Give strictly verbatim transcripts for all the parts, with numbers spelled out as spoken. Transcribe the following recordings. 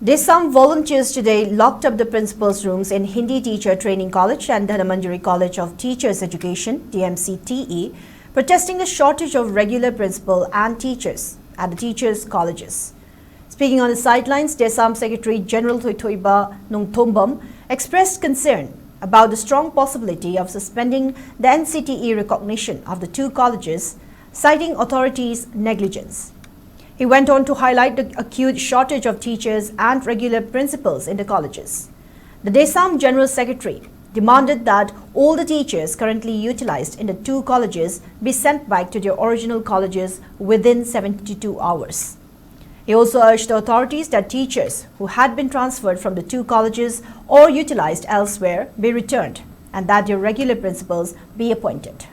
DESAM volunteers today locked up the principals' rooms in Hindi Teacher Training College and Dhanamanjuri College of Teachers Education, D M C T E, protesting the shortage of regular principal and teachers at the teachers' colleges. Speaking on the sidelines, DESAM Secretary General Thoithoiba Nongthombam expressed concern about the strong possibility of suspending the N C T E recognition of the two colleges, citing authorities' negligence. He went on to highlight the acute shortage of teachers and regular principals in the colleges. The DESAM General Secretary demanded that all the teachers currently utilized in the two colleges be sent back to their original colleges within seventy-two hours. He also urged the authorities that teachers who had been transferred from the two colleges or utilized elsewhere be returned and that their regular principals be appointed.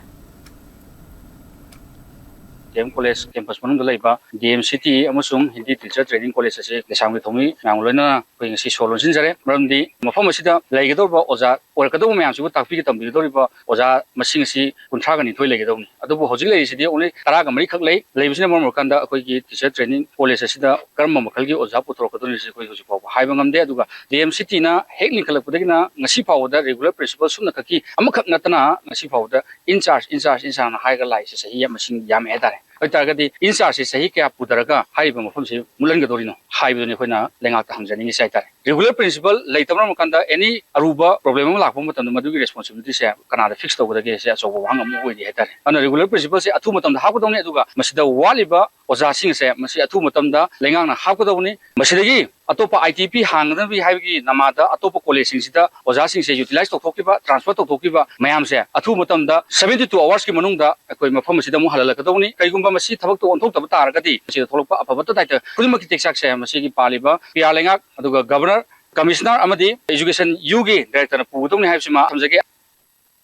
D M College campus ꯃꯅꯨꯡꯗ ꯂꯩꯕ D M C T ꯑꯃꯁꯨꯡ Hindi Teacher Training College ꯑꯁꯤ ꯗꯦꯁꯥꯝꯒꯤ ꯊꯧꯃꯤ ꯃꯌꯥꯝ ꯂꯣꯏꯅꯅ ꯑꯩꯈꯣꯏ ꯉꯁꯤ ꯁꯣ ꯂꯣꯟꯁꯤꯟꯖꯔꯦ꯫ ꯃꯔꯝꯗꯤ ꯃꯐꯝ ꯑꯁꯤꯗ ꯂꯩꯒꯗꯧꯔꯤꯕ ꯑꯣꯖꯥ, ꯑꯣꯏꯔꯛꯀꯗꯧꯕ ꯃꯌꯥꯝꯁꯤꯕꯨ ꯇꯥꯛꯄꯤꯒ ꯇꯝꯕꯤꯒꯗꯧꯔꯤꯕ ꯑꯣꯖꯥ ꯃꯁꯤꯡ ꯑꯁꯤ ꯀꯨꯟꯊ꯭ꯔꯥꯒ ꯅꯤꯊꯣꯏ ꯂꯩꯒꯗꯧꯕꯅꯤ꯫ ꯑꯗꯨꯕꯨ ꯍꯧꯖꯤꯛ ꯂꯩꯔꯤꯁꯤꯗꯤ only ꯇꯔꯥꯒ ꯃꯔꯤꯈꯛ ꯂꯩ꯫ ꯂꯩꯕꯁꯤꯅ ꯃꯔꯝ ꯑꯣꯏꯔꯀꯥꯟꯗ ꯑꯩꯈꯣꯏꯒꯤ Teacher Training College ꯑꯁꯤꯗ ꯀꯔꯝꯕ ꯃꯈꯜꯒꯤ ꯑꯣꯖꯥ ꯄꯨꯊꯣꯔꯛꯀꯗꯣꯏꯅꯣ ꯍꯥꯏꯕꯁꯤ ꯑꯩꯈꯣꯏ ꯍꯧꯖꯤꯛ ꯐꯥꯎꯕ ꯍꯥꯏꯕ ꯉꯝꯗꯦ꯫ ꯑꯗꯨꯒ D M C T ꯅ ꯍꯦꯛ ꯂꯤꯡꯈꯠꯂꯛꯄꯗꯒꯤꯅ ꯉꯁꯤ ꯐꯥꯎꯕꯗ regular principal ꯁꯨꯞꯅ ꯈꯛꯀꯤ ꯑꯃꯈꯛ ꯅꯠꯇꯅ ꯉꯁꯤ ꯐꯥꯎꯕꯗ in charge, in charge, in charge ꯍꯥꯏꯔꯒ ꯂꯥꯛꯏꯁꯦ ꯆꯍꯤ ꯃꯁꯤꯡ ꯌꯥꯝꯃꯦ ꯍꯥꯏꯇꯥꯔꯦ꯫ ꯑꯗꯨ ꯑꯣꯏꯇꯥꯔꯒꯗꯤ in charge ꯁꯦ ꯆꯍꯤ ꯀꯌꯥ ꯄꯨꯊꯔꯒ ꯍꯥꯏꯔꯤꯕ ꯃꯐꯝꯁꯤ ꯃꯨꯠꯍꯟꯒꯗꯧꯔꯤꯅꯣ ꯍꯥꯏꯕꯗꯨꯅꯤ ꯑꯩꯈꯣꯏꯅ ꯂꯩꯉꯥꯛꯇ ꯍꯪꯖꯅꯤꯡꯉꯤꯁꯦ ꯍꯥꯏꯇꯥꯔꯦ꯫ Regular principal ꯂꯩꯇꯕ ꯃꯔꯝ ꯀꯥꯟꯗ any ꯑꯔꯨꯕ problem ꯑꯃ ꯂꯥꯛꯄ ꯃꯇꯝꯗ ꯃꯗꯨꯒꯤ responsibility ꯁꯦ ꯀꯅꯥꯗ fix ꯇꯧꯒꯗꯒꯦ ꯁꯤ ꯑꯆꯧꯕ ꯋꯥꯍꯪ ꯑꯃ ꯑꯣꯏꯔꯤ ꯍꯥꯏꯇꯥꯔꯦ꯫ ꯑꯗꯨꯅ regular principal ꯁꯦ ꯑꯊꯨꯕ ꯃꯇꯝꯗ ꯍꯥꯞꯀꯗꯧꯅꯤ, ꯑꯗꯨꯒ ꯃꯁꯤꯗ ꯋꯥꯠꯂꯤꯕ ꯑꯣꯖꯥꯁꯤꯡ ꯑꯁꯦ ꯃꯁꯤ ꯑꯊꯨꯕ ꯃꯇꯝꯗ ꯂꯩꯉꯥꯛꯅ ꯍꯥꯞꯀꯗꯧꯕꯅꯤ꯫ ꯃꯁꯤꯗꯒꯤ ꯑꯇꯣꯞꯄ I T P ꯍꯥꯡꯒꯗꯕꯅꯤ ꯍꯥꯏꯕꯒꯤ ꯅꯃꯥꯗ ꯑꯇꯣꯞꯄ college ꯁꯤꯡꯁꯤꯗ ꯑꯣꯖꯥꯁꯤꯡꯁꯦ utilize ꯇꯧꯊꯣꯛꯈꯤꯕ, transfer ꯇꯧꯊꯣꯛꯈꯤꯕ ꯃꯌꯥꯝꯁꯦ ꯑꯊꯨꯕ ꯃꯇꯝꯗ seventy two hours ꯀꯤ ꯃꯅꯨꯡꯗ ꯑꯩꯈꯣꯏ ꯃꯐꯝ ꯑꯁꯤꯗ ꯑꯃꯨꯛ ꯍꯜꯍꯜꯂꯛꯀꯗꯧꯕꯅꯤ꯫ ꯀꯔꯤꯒꯨꯝꯕ ꯃꯁꯤ ꯊꯕꯛꯇ ꯑꯣꯟꯊꯣꯛꯇꯕ ꯇꯥꯔꯒꯗꯤ ꯃꯁꯤꯗ ꯊꯣꯛꯂꯛꯄ ꯑꯐꯕꯠꯇ ꯗꯥꯏꯇ ꯈꯨꯗꯤꯡꯃꯛꯀꯤ ꯇꯦꯛꯆꯥꯛꯁꯦ ꯃꯁꯤꯒꯤ ꯄꯥꯜꯂꯤꯕ ꯄꯤꯌꯥ ꯂꯩꯉꯥꯛ, ꯑꯗꯨꯒ Governor, Commissioner ꯑꯃꯗꯤ Education U ꯒꯤ director ꯅ ꯄꯨꯒꯗꯧꯅꯤ ꯍꯥꯏꯕꯁꯤꯃ ꯊꯝꯖꯒꯦ꯫